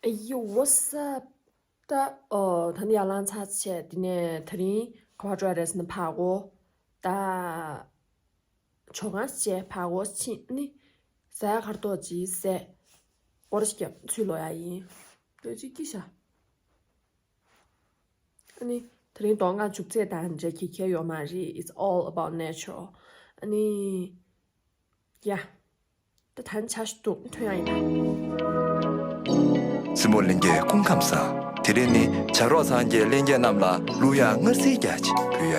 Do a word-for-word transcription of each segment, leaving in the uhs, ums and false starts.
Hey, yo, what's up? ད་ཨོ་ད་ནི་ཡར་ལངས་ཚར་བྱས། དེ་ནས་དེ་རིང་ག་པར་འགྲོ་ཡ་རེད་ཟེར་ན། བར་སྐོར་ད་ཇོ་ཁང་བྱས་བར་སྐོར་ཕྱིན་ནི་ཟ་ཡ་ག་རེ་འདུག་ཅིག་ཟས་སྐོར་ཞིག་བརྒྱབ་ཚུར་ལོག་ཡ་ཡིན། ལྟོས་ཅིག་སྐྱིད་ཤག་ཨ་ནི་དེ་རིང་གདོང་ཁ་འཇུག་ཚད་དང་འདྲ་གི་ཁྱད་ཡོད་མ་རེད། It's all about natural. ཨ་ནི་ཡ། ད་ད་ནི་ཆ་ཞིག་འདུག་ཐོན་ཡ་ཡིན་ད། སྲིན་པོ་ལྷན་རྒྱས་སྐུ་ཁམས་བཟང་། དེ་རིང་ནི་བྱ་རོག་ཚང་གི་ལྷན་རྒྱས་རྣམས་ལ་གླུ་དབྱངས་མངར་ཟིལ་རྒྱག་ཅིག་ཕུལ་ཡ་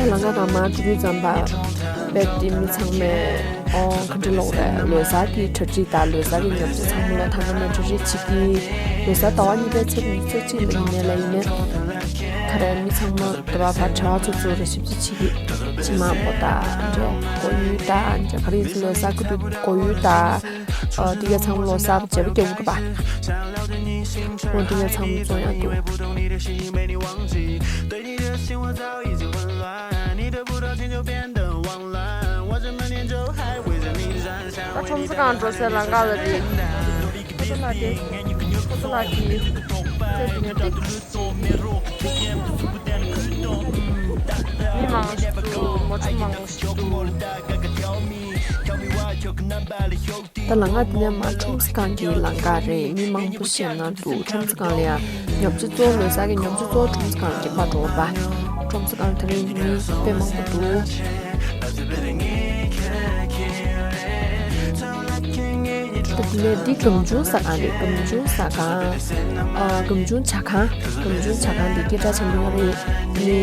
ཡོད། ད་ལམ་ཁ་སྒང་མར་འགྲོ་དུས་ཙམ་པ་རྦད་དེ་མི་ཚང་མས་ཨོ་ག་འདྲ་ལབ་རེད། ལོ་གསར་གྱི་གྲ་སྒྲིག་དང་ལོ་གསར་གྱི་ཉམས་ཆག་ཚང་མ་ལ་ཐང་ག་ནས་གྲ་སྒྲིག་བྱེད་ཀྱི། ལོ་གསར་ཟླ་བ་གཉིས་པའི་ཚེས་ཉི་ཤུ་རྩ་གཅིག་ལ་ཡིན་ནའི་ལ་ཡིན་ནའི་ག་རེ་མི་ཚང་མ་ད་བར་བར་བྲེལ་བ་ཚུབ་ཚུབ་རེ་ཞིབ་ཅིག་བྱེད་ཀྱི། ཕྱི་མ་པོ་དང་འདྲ་སྒོ་ཡུལ་དང་འདྲ་ག་རེ་ཡིན་ཚུལ་ལོ་གསར་གྱི་དུས་སྒོ་ཡུལ་དང་། ཨོ་དེ་ག་ཚང་མ་ལོ་གསར་བརྗེ་པོ་རྒྱག་དགོས་པ། ཨོ་དེ་ག་ཚང་མ་བཙོང་ཡག་འདུག་ད་ཁྲོམ་ས་སྒང་འགྲོ་སའི་ལམ་ཁ་ལ་རེད། ཁོ་ཚོ་ལ་དེ། ཁོ་ཚོ་ལ་དེ། ཁོ་ཚོ་དེ་ནས་ཏིག་མི་མང་ཞིག་འདུག་མོ་ཊ་མང་ཞིག་འདུག་ད་ལམ་ཁ་དེ་ནས་མར་ཁྲོམ་ས་སྒང་གི་ལམ་ཁ་རེད། མི་མང་པོ་ཞེད་སྣང་འདུག་ཁྲོམ་ས་སྒང་ལ་ཡ་ཉོ་ཆ་གཙོ་བོ་ལོ་གསར་གྱི་ཉོ་ཆ་གཙོ་བོ་ཁྲོམ་ས་སྒང་ལ་རྒྱག་པར་འགྲོ་བ། ཁྲོམ་ས་སྒང་དེ་རིང་མི་དཔེ་མང་པོ་འདུག་ད་དེ་ནས་འདི་སྒམ་ཆུང་ཟ་ཁང་རེད། སྒམ་ཆུང་ཟ་ཁང་། ཨ་སྒམ་ཆུང་ཇ་ཁང་། སྒམ་ཆུང་ཇ་ཁང་འདི་སྐད་གྲགས་ཆེན་པོ་ཡོད་རེད། ནི།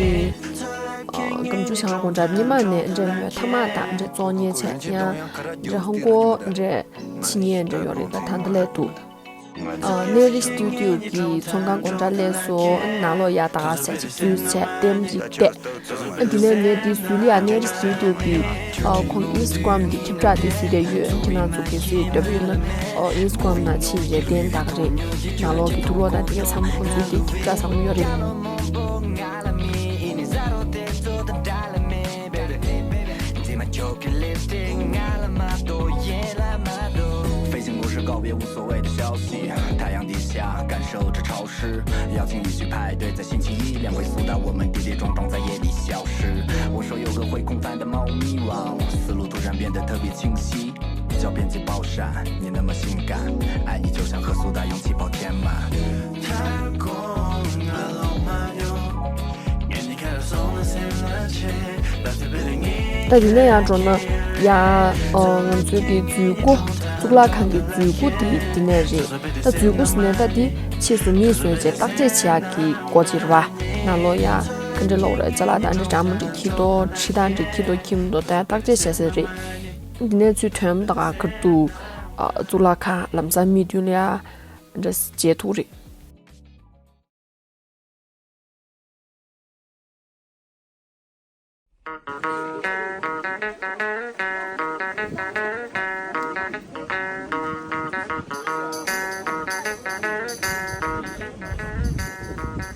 ཨ་སྒམ་ཆུང་ཇ་ཁང་དགོང་དག་ཉི་མ་ནས་འདྲ་མོད་ཐ་མག་དང་འདྲ་བཙོང་མཁན་བྱས་ཡང་འདྲ་ཧང་གོ་འདྲ་ཕྱི་ཉིན་འདྲ་ཡོད་རེད། ད་ད་ལྟ་ལས་འདུག་ཨ་གནས་རི་སི་ཊུ་ཌི་ཡོ་གི་ཚོང་ཁང་དགོང་དག་སླེབས་སོང་། ཨ་ནང་ལོགས་ཡར་ད་ག་ཟེར་ཅིག་འཛུལ་བྱས་ལྟད་མོ་ཅིག་བལྟས། ཨ་དེ་ནས་ངས་འདི་ཟུར་ལ་ཡ་གནས་རི་སི་ཊུ་ཌི་ཡོ་གི་ཨ་ཁོང་ཨིན་སི་ཊ་གྷ་རམ་གི་ཁྱབ་བསྒྲགས་དེ་བཟོས་བསྡད་ཡོད། ཁྱེད་རང་ཚོ་གལ་སྲིད་འདོད་པ་ཡོད་ན་ཨ་ཨིན་སི་ཊ་གྷ་རམ་ནང་ཕྱིན་རེད། བསྟན་ད་ག་རེད། ནང་ལོགས་ཀྱི་དུག་ལོག་དང་དེ་ག་ཚང་མ་ཁོང་ཚོའི་དེ་ཁྱབ་བསྒྲགས་ཚང་མ་ཡོད་རེད།飞行模式告别无所谓的消息，太阳底下感受着潮湿，邀请你去派对，在星期一两位苏打，我们跌跌撞撞在夜里消失。我说有个会空翻的猫咪王，思路突然变得特别清晰，叫边界爆闪，你那么性感，爱你就像和苏打用气泡填满。 ད་དེ་ནས་ཡར་འགྲོ་ན་ཡ། ཨ་ང་ཚོའི་གི་འཛུལ་སྒོ། གཙུག་ལག་ཁང་གི་འཛུལ་སྒོ་དེ་དེ་ནས་རེད། ད་འཛུལ་སྒོ་ཟེར་ནས་ད་དེ་ཕྱིས་སུ་མིས་བཟོས་བྱས་བརྟག་དཔྱད་བྱེད་ཡག་གི་སྒོ་ཅིག་རེད་པ། ནང་ལོགས་ཡ་ག་འདྲ་ལོག་རེད། ཅ་ལག་ད་འདྲ་འདྲ་མོ་འདྲ་འཁྱེར་འདུག་ཁྲི་ད་འདྲ་འཁྱེར་འདུག་འཁྱེར་མི་འདུག་ད་ཡ་བརྟག་དཔྱད་བྱེད་ས་རེད། དེ་ནས་ཚུར་ཐོན་ད་ག་ག་འདུག་ཨ་གཙུག་ལག་ཁང་ལམ་སང་མིའི་མདུན་ལ་ཡ་འདྲ་མཇལ་ཐུབ་རེད།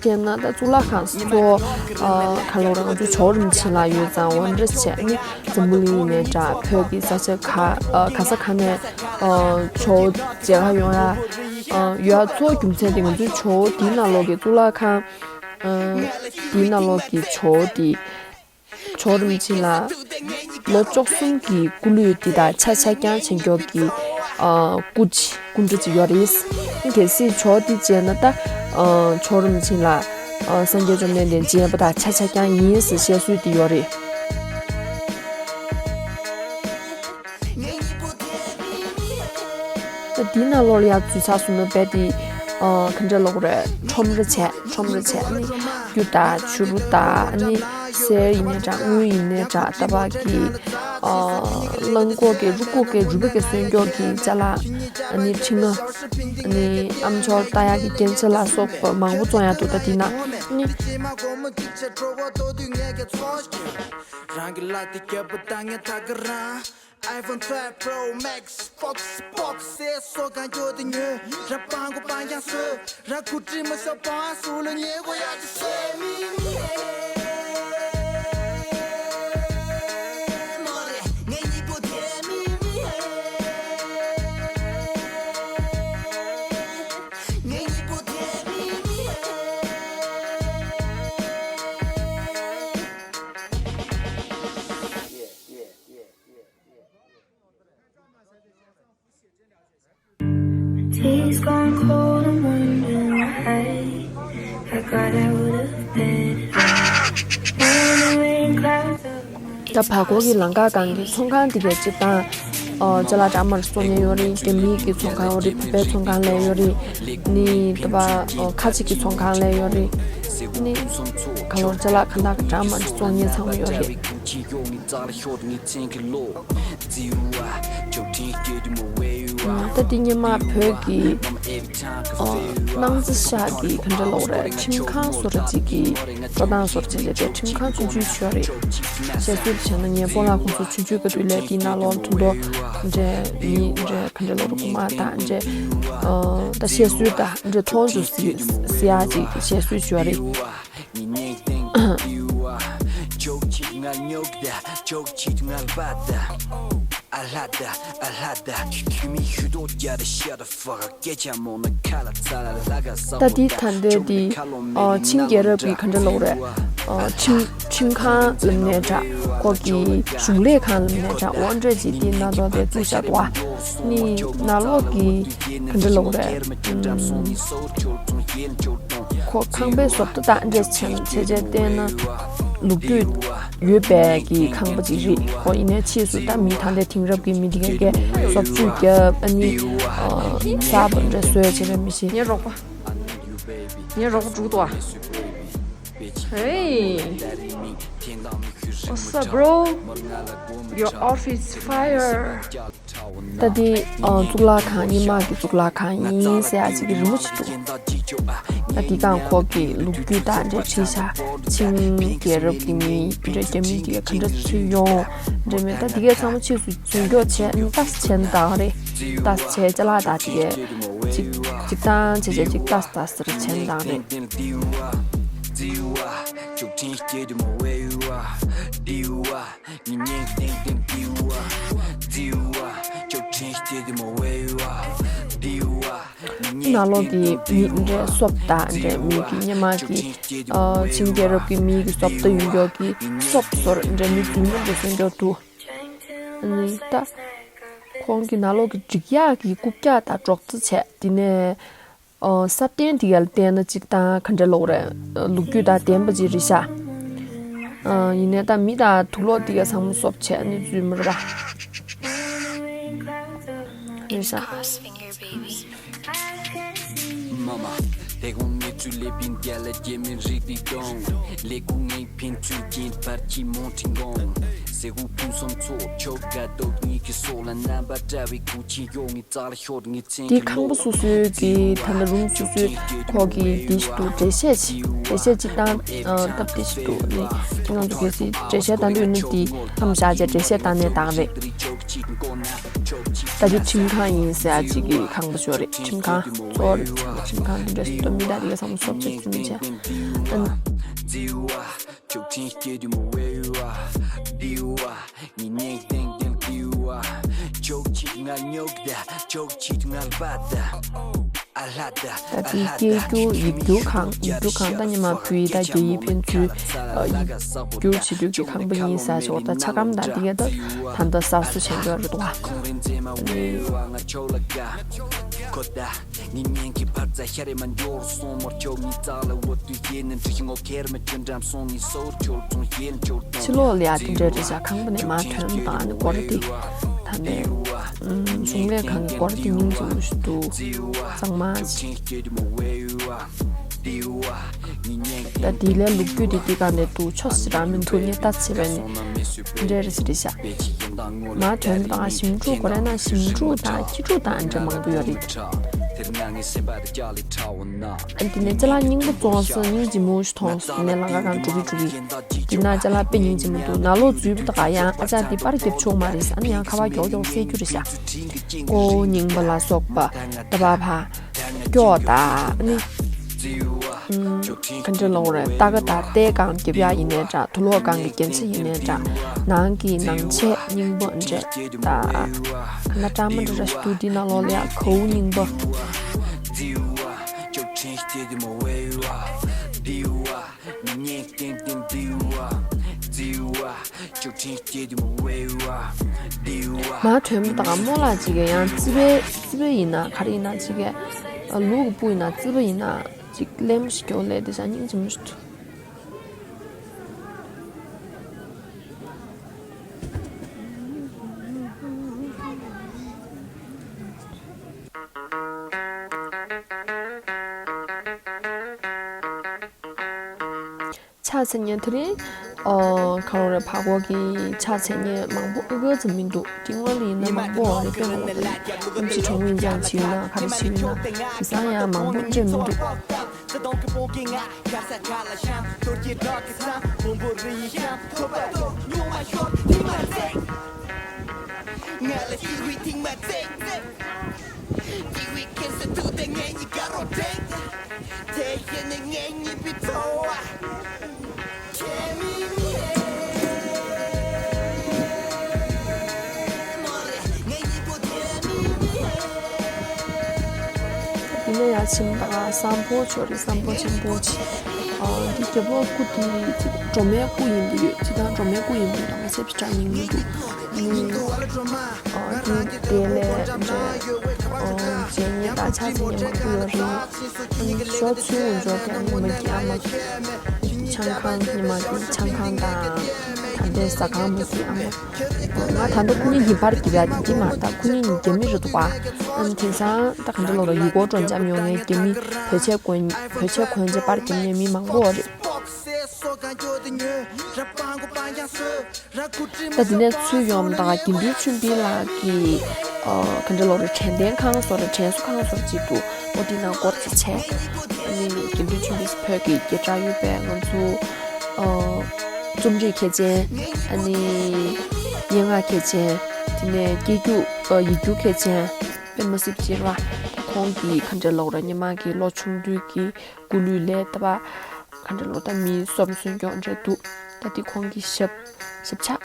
དེས་ན་ད་གཙུག་ལག་ཁང་གཙོ་བོ་ཨ་ག་ལབ་ར། ང་ཚོ་ཇོ་བོ་རིན་པོ་ཆེ་ལགས་ཡོད་ཙང་འོ་འདྲ་བྱས་ནི་འཛམ་བུ་གླིང་ཡིན་ནའི་འདྲ། བོད་ཀྱི་ས་ཆ་ག་ཨ་ག་ས་ག་ནས་ཨ་ཇོ་བོ་མཇལ་ཁ་ཡོང་ཡ་ཨ་ཡོད་ཡ་གཙོ་བོ་རྒྱུ་མཚན་དེ་ང་ཚོའི་ཇོ་བོ་འདིའི་ནང་ལོགས་ཀྱི་གཙུག་ལག་ཁང་ཨ་འདིའི་ནང་ལོགས་ཀྱི་ཇོ་བོ་འདི། ཇོ་བོ་རིན་པོ་ཆེ་ལ་ལོ་བཅུ་གསུམ་གྱི་སྐུ་ལུས་འདི་དང་ཆ་ཆ་རྐྱང་བྱེད་མགྱོགས་ཀྱི་ཨ་སྐུ་ཅི་སྐུ་འདྲ་ཅིག་ཡོད་རེད། གལ་སྲིད་ཇོ་བོ་འདི་མཇལ་ན་ད་ཨ་ཇོ་བོ་རིན་པོ་ཆེ་ལ་ཨ་སངས་རྒྱས་བཅོམ་ལྡན་འདས་མཇལ་བ་དང་ཆ་ཆ་རྐྱང་ཡིན་ཟེར་བཤད་སྲོལ་འདི་ཡོད་རེད། ད་འདི་ནང་ལོགས་ལ་ཡར་འཛུལ་ཚར་སོང་ན་རྦད་དེ་ཨ་ག་འདྲ་ལབ་དགོས་རེད། ཁྲོམ་ར་བྱས། ཁྲོམ་ར་བྱས། ཨ་ནི་རྒྱུ་དང་ཕྱུ་རུ་དང་། ཨ་ནི་གསེར་ཡིན་ནའི་འདྲ། དངུལ་ཡིན་ནའི་འདྲ། ཏ་པ་གི་ཨ་གླང་གོག་གི་རུ་ཁུག་གི་རུས་པ་གི་སོན་སྐྱོགས་ཀྱི་ཅ་ལག་ཨ་ནི་ཕྲེང་བ། ཨ་ནི་ཨམ་ཅོག་ལྟ་ཡག་གི་རྒྱན་ཆ་ལ་སོགས་པ་མང་པོ་བཙོང་ཡག་འདུག་ད་འདི་ན་ཨ་ནི། རང་གི་ལག་དེ་རྒྱབ་པ་བཏང་ངས་ཐག་ག་རང་། iPhone twelve Pro Max Fox Fox ཟེར་སོ་གང་ཁྱོད་དེ་ཉོས། ར་པང་གོ་པང་ཀྱང་སོས། ར་ཁུ་ཀྲི་མ་ཤོ་པང་སུ་ལ་ཉེ་གོ་ཡ་ཅི་སོས་མི་མི་ཧེ། མོ་རེ་ངའི་གཉིས་པོ་དེ་མི་མི་ཧེ། ངའི་གཉིས་པོ་དེ་མི་མི་ཧེ། Tea's gone cold, I'm wondering why. I thought I would have been. Morning rain clouds up. ད་བར་སྐོར་གྱི་ལམ་ཁ་སྒང་གི་ཚོང་ཁང་དེ་གའི་སྤྱིར་བཏང་ཨོ་ཅ་ལག་འདྲ་མར་བཙོང་མཁན་ཡོད་རེད། རྒྱ་མིའི་གི་ཚོང་ཁང་ཡོད་རེད། བོད་པའི་ཚོང་ཁང་ལ་ཡོད་རེད། ནི་ད་བར་ཨོ་ཁ་ཆེ་གི་ཚོང་ཁང་ལ་ཡོད་རེད། ནི་ག་ལོར་ཅ་ལག་ག་འདྲ་ག་འདྲ་མར་བཙོང་མཁན་ཚང་མ་ཡོད་རེད། ད་འདི་སྔོན་མ་བོད་ཀྱི་ཨོ་སྣང་རྩེ་ཤག་གི་ག་འདྲ་ལབ་དགོས་རེད། ཁྲིམས་ཁང་བཟོ་འདྲ་ཅིག་གི་སྤྲོ་སྟངས་བཟོ་འདྲ་ཅིག་ལས་ཁྲིམས་ཁང་ཆུང་ཆུང་ཞིག་ཡོད་རེད། བཤད་སྲོལ་བྱས་ན་ངའི་སྤོ་ལགས་ཁོང་ཚོ་ཆུང་ཆུང་སྐབས་དུས་ལས་དེའི་ནང་ལོགས་ལ་དུ་མདོ་འདྲ་མི་འདྲ་ག་འདྲ་ལབ་དགོས་རེད། རྐུན་མ་དང་འདྲ་ཨོ་ད་བཤད་སྲོལ་དང་འདྲ་མཐོང་རྒྱུ་ཟེར་ཡག་ཅིག་བཤད་སྲོལ་ཞིག་ཡོད་རེད། ད་འདི་ད་འདོད་འདི་ཨོ་ཆིང་རྒྱལ་རབས་ཀྱི་ག་འདྲ་ལབ་དགོས་རེད། ཨོ་ཁྲིམས་ཁྲིམས་ཁང་ལབ་ནའི་འདྲ། ཁོ་གི་གཞུང་ལས་ཁང་ལབ་ནའི་འདྲ། འོ་འདྲ་ཅིག་འདི་ནང་ལོགས་དེ་བཙུགས་བཞག་འདུག་བ། ནི་ནང་ལོགས་ཀྱི་ག་འདྲ་ལབ་དགོས་རེད། ཁོ་ཁང་པའི་བཟོ་ལྟ་དང་འདྲ་བྱས་བྱས་བྱས་བལྟས་ན་ལོ་རྒྱུས་ཡོད་པའི་གི་ཁང་པ་ཅིག་རེད། ཁོ་ཡིན་ནའི་ཕྱིས་སུ་ད་མི་ད་ལྟའི་དེང་རབས་ཀྱི་མི་དེ་གས་གས་བཟོ་བཅོས་རྒྱབ། ཨ་ནི་ཨ་གསར་པ་འདྲ་བཟོས་བྱས་རེད། མི་ཤེས། ངའི་རོགས་པ། ངའི་རོགས་པ་འགྲོ་འདུག་ཨ། Hey, what's up, bro? Your outfit's fire. ད་འདི་ཨ་གཙུག་ལག་ཁང་། སྔོན་མ་གི་གཙུག་ལག་ཁང་ཡིན་ཟེར་ཡག་ཅིག་གི་རི་མོ་ཅིག་འདུག་ད་འདི་སྒང་ཁོ་གི་ལོ་རྒྱུས་དང་འདྲ་བྲིས་ཤག་ཆིང་རྒྱལ་རབས་ཀྱི་མི་འདྲ་རྒྱ་མི་འདི་ག་འདྲ་ཚུད་ཡོང་འདྲ་མེད། ད་འདི་གས་ཚང་མ་ཕྱིས་སུ་བཟོ་འཇོག་བྱས། ཨ་ནི་ལྟ་ས་བྱས་ན་འདང་རེད། ལྟ་ས་བྱས་ཅ་ལག་དང་དེ་གས་ཅིག་ཅིག་བཏང་བྱས་བྱས་ཅིག་ལྟ་ས་ལྟ་ས་རེ་བྱས་ན་འདང་རེད། ནང་ལོགས་ཀྱི་མི་འདྲ་སོབ་ད་འདྲ་མི་གི་སྔོན་མ་གི་ཨ་ཆིང་རྒྱལ་རབས་ཀྱི་མི་གི་སོབ་ད་ཡོད་མཁན་གྱི་སོབ་སོར་འདྲ་མི་རྫུན་མ་འདྲ་སོང་མཁན་འདུག་ཨ་ནི་ད་ཁོང་གི་ནང་ལོགས་ཀྱི་འགྲིག་ཡག་གི་རྐུབ་བཀྱག་དང་སྒྲོག་རྩེ་བྱས། དེ་ནས་ཨ་ས་སྟེང་དེ་ག་ལ་བལྟས་ན་ཅིག་ད་ག་འདྲ་ལབ་དགོས་རེད། ལོ་རྒྱུས་དང་ལྡན་པ་ཅིག་རེད་ཤག་ཨ་ཡིན་ནའི་ད་མི་དང་དུག་ལོག་དེ་ག་ཚང་མ་སོབ་བྱས། ཨ་ནི་རྫུན་མ་རེད་པ། རེད་ཤག་འདི་ཁང་པ་སོ་སོའི་གི་ད་ནི་རུམ་སོ་སོའི་ཁོ་གི་འདི་ཞིག་འདུག་འགྲེལ་བཤད་ཅིག་འགྲེལ་བཤད་ཅིག་བཏང་། ཨ་སྟབས་བདེ་ཞིག་འདུག་ཨ་ནི་ང་ཚོ་གལ་སྲིད་འགྲེལ་བཤད་བཏང་འདོད་ཡོད་ན་འདི་མཚམས་བཞག་བྱས་འགྲེལ་བཤད་བཏང་ནའི་འདང་རེད། ད་འདི་ཁྲིམས་ཁང་ཡིན་ཟེར་ཡག་ཅིག་གི་ཁང་པ་ཞིག་རེད། ཁྲིམས་ཁང་གཙོ་བོ་རེད། ཁྲིམས་ཁང་འདི་འདྲ་སོ་སོ་མི་དང་འདི་ག་ཚང་མ་སོབ་བྱས་རྫུན་བྱས། ཨ་ནི། ད་དེའི་སྐད་སྒྱུར་ཡིག་སྒྱུར་ཁང་། ཡིག་སྒྱུར་ཁང་ད་སྔོན་མ་བོད་ཡིག་དང་རྒྱ་ཡིག་ཕན་ཚུན་ཨ་ཡིག་སྒྱུར་བྱེད་དུས་ཀྱི་ཁང་པ་ཡིན་ཟེར་ཞོར་ད་ཆ་སྒམ་དང་དེ་ག་ད་ད་ལྟ་གསར་བཟོ་བྱས་འདུག་རེད་འདུག་ག་ཕྱི་ལོགས་ལ་ཡ་དེ་འདྲ་རེད་ཤག་ཁང་པ་ནས་མར་ཐོན་པ་དང་ཨ་ནི་སྒོ་ར་དེ་ད་ནི་ཨམ་གཞུང་ལས་ཁང་གི་སྒོ་ར་དེ་སྙིང་རྗེ་པོ་ཞིག་འདུག་གཙང་མ་ཞིག་ད་དེ་ལས་ལོ་རྒྱུས་དེ་དེ་ག་ནས་འདུག་ཆོག་ཤེས་རང་མི་འདུག་ངས་ལྟ་བྱས་པ་ནི་འདྲ་རེད་ཟེར་རེད་ཤག་མར་ཐོན་པ་དང་ཞིམ་ཕྲུག་སྒོ་རའི་ནང་ཞིམ་ཕྲུག་དང་ཁྱི་ཕྲུག་དང་འདྲ་མང་པོ་ཡོད་རེད། དེར་ང་ངའི་སེམས་པ་དེ་རྒྱ་ལས་ཁྲ་བོ་ན། ཨ། དེ་ནས་ཅ་ལག་རྙིང་པ་བཙོང་སོང་། སྙིང་རྗེ་མོ་ཞིག་མཐོང་སོང་། དེ་ནས་ལམ་ཁ་སྒང་འགྲོ་གི་འགྲོ་གི། དེ་ན་ཅ་ལག་དཔེ་སྙིང་རྗེ་མོ་འདུག་ནང་ལོགས་འཛུལ་བ་དང་ཡང་ཨ་ཅག་འདི་པར་རྒྱབ་ཆོག་མ་རེད་ཟེར། ཨ་ནི་ཡང་ཁ་པར་མགྱོགས་མགྱོགས་བསད་རྒྱུ་རེད་ཤག་ཀོ་རྙིང་པ་ལ་སོགས་པ་ད་པ་ཕ་སྐྱོག་ད་ཨ་ནི། ཨུམ། ག་འདྲ་ལབ་དགོས་རེད། རྟ་ཁ་དང་རྟའི་སྒང་རྒྱབ་ཡག་ཡིན་ནའི་འདྲ། དུག་ལོག་སྒང་གི་རྒྱན་ཆ་ཡིན་ནའི་འདྲ། ནང་གི་ནང་ཆས་རྙིང་པ་འདྲ་ད། ཁ་ན་སྐྲག་མ་འདྲ་ར་ཞིག་འདུག་འདི་ནང་ལོགས་ལ་ཡ་གའུ་རྙིང་པ། མ་དོན་པ་དང་རྨོ་ལགས་ཅིག་གིས་ཡང་རྩིས་པའི་རྩིས་པ་ཡིན་ན་ག་རེ་ཡིན་ན་ཅིག་གིས། ལུག་གི་སྤུ་ཡིན་ན་རྩིས་པ་ཡིན་ན་ཅིག་ལེབ་མོ་ཞིག་སྐྱོར་ལས་དེ་ཤ་སྙིང་རྗེ་མོ་ཞིག་འདུག་ཕྱག་འཚལ་མཁན་དེ་རིང་། ཨོ། ག་རེ་རེད། བར་སྐོར་གྱི་ཕྱག་འཚལ་མཁན་མང་པོ་ཨེ་ག་ཙམ་མི་འདུག་དེ་སྔོན་ལ་ཡིན་ན་མང་པོ་རེད། དཔེ་མང་པོ་རེད། ཨམ་ཆི་གྲོང་མི་འཇང་བྱས་ཡོད་ན་ག་རེ་བྱས་ཡོད་ན་དེང་སང་ཡང་མང་པོ་འདྲ་མི་འདུག་དེ་ནས་ཡར་ཕྱིན་པ་སམ་བྷོ་ཊ་ཅིག་ཡོད་རེད། སམ་བྷོ་ཊ་ཆེན་པོ་ཅིག་ཨ། འདི་རྒྱབ་ལོགས་སྐུ་དེ་ཅིག་སྒྲོལ་མའི་སྐུ་ཡིན་པ་ཡོད། ཅིག་དང་སྒྲོལ་མའི་སྐུ་ཡིན་པ་ཡོད། ད་ང་ཚོས་ཕྱི་དྲགས་ཉན་གྱི་མི་འདུག་ཨ། འདི་དེ་ལས་འདྲ། ཨ། རྗེས་ཉེ་དང་ཕྱག་འཚལ་མཁན་མང་པོ་ཡོད་རེད། ཨ་ནི་ཞོ་ཚུལ་འོང་འཇོག་མཁན་ཉི་མ་གི་ཨ་མ། ཆང་ཁང་། ཉི་མ་གི་ཆང་ཁང་དང་ད་ལྟའི་ཟ་ཁང་མ་གི་ཨ་མ། ང་ད་ལྟ་ཁོ་གཉིས་གཉིས་པར་གྱི་ར་དེ་དེ་མ་ད་ཁོ་གཉིས་གཉིས་རྒྱ་མི་རེད་འདུག་པ། ཨ་ནི་དེང་སང་ད་ག་འདྲ་ལོ་ར་ཡུལ་སྐོར་སྤྲོ་འཆམ་ཡོང་མཁན་རྒྱ་མི་བོད་ཆས་གོན། བོད་ཆས་གོན་ཆས་པར་རྒྱབ་མཁན་མི་མང་པོ་རེད། ད་དེ་ནས་ཚུར་ཡོང་དང་དགེ་འདུན་ཆོས་འཕེལ་ལགས་ཀྱི་ཨ། ག་འདྲ་ལོ་རེད། དྲན་རྟེན་ཁང་བཟོ་རེད། དྲན་གསོ་ཁང་བཟོ་རེད་ཅིག་འདུག་ཨོ་དེ་ནང་སྐོར་ཅིག་བྱས། ཨ་ནི་དགེ་འདུན་ཆོས་འཕེལ་བོད་ཀྱི་སྐད་གྲགས་ཡོད་པའི་ང་ཚོ་ཨ། རྩོམ་རིག་མཁས་ཅན། ཨ་ནི་སྙན་ངག་མཁས་ཅན། དེ་ནས་སྐད་སྒྱུར་ཨ། ཡིག་སྒྱུར་མཁས་ཅན། དཔེ་མ་སྲིད་ཅིག་རེད་པ། ཁོང་གིས་ག་འདྲ་ལོ་རེད། སྔོན་མ་གི་ལོ་ཆུང་དུས་ཀྱི་སྐུ་ལུས་ལས་ད་བ། ག་འདྲ་ལོ། ད་མི་སོམ་སོན་མགྱོགས་འདྲ་འདུག་ད་དེ་ཁོང་གི་ཞབས་ཞབས་ཕྱག་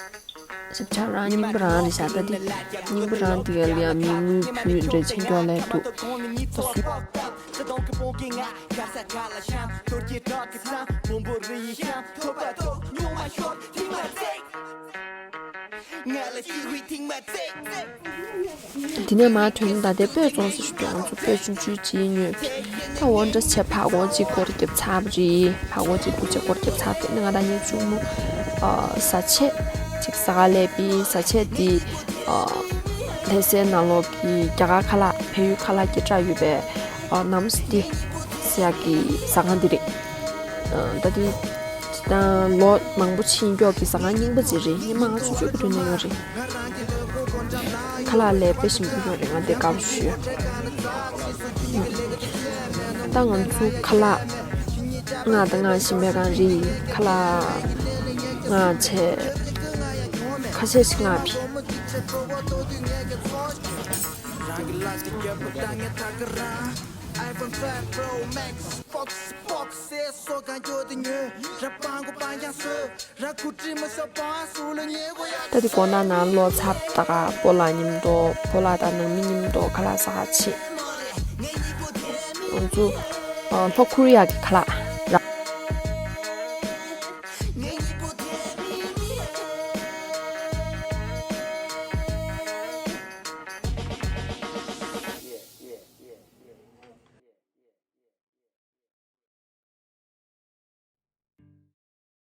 ཞབས་ཕྱག་རང་རྙིང་པ་རང་རེད་ཤག་ད་དེ་རྙིང་པ་རང་དེ་ག་ལ་ཡང་མི་དངུལ་ཕུལ་འདྲ་ཆེ་མགྱོགས་ལས་འདུག་ད་སུ། དེ་ནས་མར་ཐོན། ད་ལྟའི་སྤོས་བཙོང་ས་ཞིག་འདུག་ང་ཚོ་སྤོས་ཆུང་ཆུང་ཅིག་ཉོས། ད་འོ་འདྲ་བྱས་བར་སྐོར་གཅིག་སྐོར་རྒྱབ་ཚར་བ་རེད། བར་སྐོར་གཅིག་སྐོར་གཅིག་སྐོར་རྒྱབ་ཚར་བ་རེད། ང་དང་ངའི་གཅུང་མོ་ཨ། བཟའ་ཆས་ཅིག་ཟ་ག་སླེབས་པས། བཟའ་ཆས་འདི་ཨ། ལྷ་སའི་ནང་ལོགས་ཀྱི་རྒྱ་གར་ཁ་ལག་བལ་ཡུལ་ཁ་ལག་སྐད་གྲགས་ཡོད་པའི་ཨ། ནམ་སི་ཏི་ཟེར་ཡག་གི་ཟ་ཁང་འདི་རེད། ཨ། ད་འདི་ད་ལོ་མང་པོ་ཕྱིན་མགྱོགས་ཀྱི་ཟ་ཁང་རྙིང་པ་ཅིག་རེད། སྔོན་མ་ང་ཆུང་ཆུང་གི་དུས་ནས་ཡོད་རེད། ཁ་ལག་ལས་དཔེ་ཞིམ་པོ་ཡོད་རེད། ང་དེ་དགའ་པོ་ཞུ། ད་ང་ཚོ་ཁ་ལག་མངགས་དང་མངགས་བཞིན་པའི་སྒང་རེད། ཁ་ལག་མངགས་བྱས་ཁ་ཤས་ཤིག་མངགས་པས། ད་དེ་དགོང་དག་ནང་ལོག་ཚར་ད་ག་སྤོ་ལགས་མཉམ་དུ། སྤོ་ལགས་དང་ནང་མི་མཉམ་དུ་ཁ་ལག་ཟ་ག་ཕྱིན། ང་ཚོ་ཨ། ལྷོ་ཁོ་རི་ཡ་གི་ཁ་ལག་